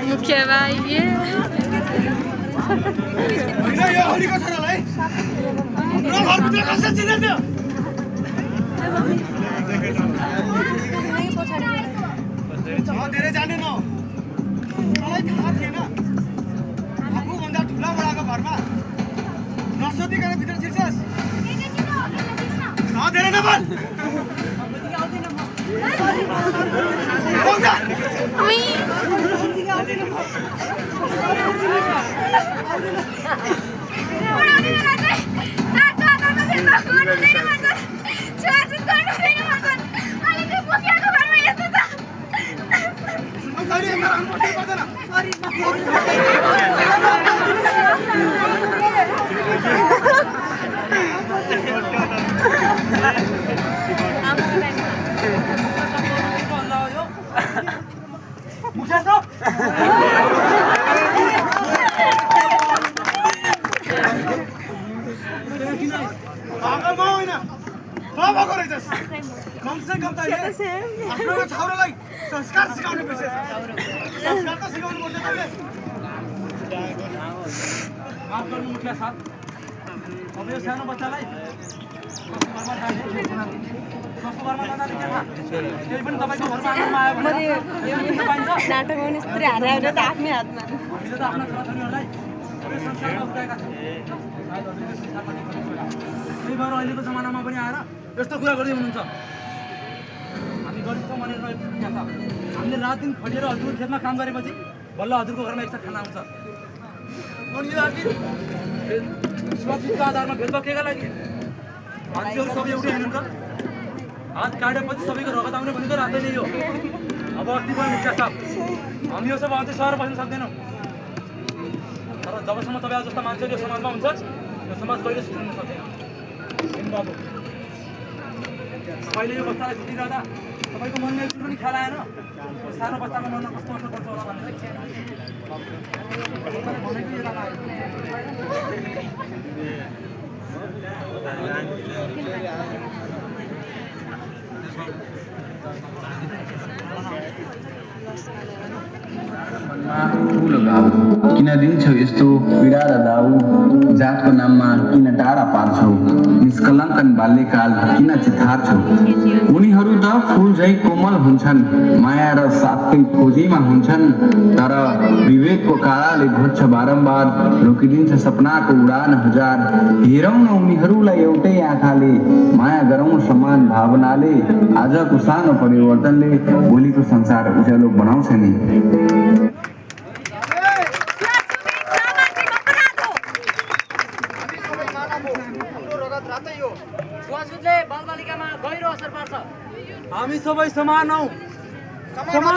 मुख्य भाइ ये धेरै जाने न मलाई थाहा थिएन आफूभन्दा ठुला बडाको घरमा नसोधिकन भित्र छिर्छस् धेरै नबोल कमसे कम त आफ्नो छाउरालाई संस्कार सिकाउनु पर्छ संस्कार त सिकाउनु पर्छ मैले माफ गर्नु मुखिया साहब अब यो सानो बच्चालाई घरमा जाँदाखेरि के थाहा त्यही पनि तपाईको घरमा आयो भने नाटक आउने स्त्री हाने त आफ्नै हातमा हामीले त आफ्ना छोराछोरीहरूलाई सबै संस्कारमा उठाएका छौँ त्यही भएर अहिलेको जमानामा पनि आएर यस्तो कुरा गर्दै हुनुहुन्छ हामी गरिब छौँ भनेर मुखिया साहब हामीले रात दिन खटिएर हजुरको खेतमा काम गरेपछि बल्ल हजुरको घरमा एकसाथ खाना आउँछ अनि यो आदि स्वतन्त्रको आधारमा भेदभाव केका लागि मान्छेहरू सबै एउटै हुनुहुन्छ हात काटेपछि सबैको रगत आउने भनेको रातै नै हो अब अस्ति पनि मुखिया साहब हामी यो सब अझै सहर बस्न सक्दैनौँ तर जबसम्म तपाईँ जस्ता मान्छेहरू यो समाजमा हुन्छ यो समाज कहिले सुध्रिन सक्दैन बाबु तपाईँले यो बच्चालाई छुटिरहँदा तपाईँको मनमा एकचोटि पनि ख्याल आएन सानो बच्चाको मनमा कस्तो असर पर्छ होला भनेर किन दिन्छौ यस्तो पीडा र दाउ जातको नाममा किन टाढा पार्छौ निष्कलङ्कन बाल्यकाल किन चितार्छौ उनीहरू त फुल झै कोमल हुन्छन् माया र साथकै खोजीमा हुन्छन् तर विवेकको कालाले घोज्छ बारम्बार रोकिदिन्छ सपनाको उडान हजार हेरौँ न उनीहरूलाई एउटै आँखाले माया गरौँ समान भावनाले आजको सानो परिवर्तनले भोलिको संसार उज्यालो बनाउँछ नि हामी सबै समान हौ समान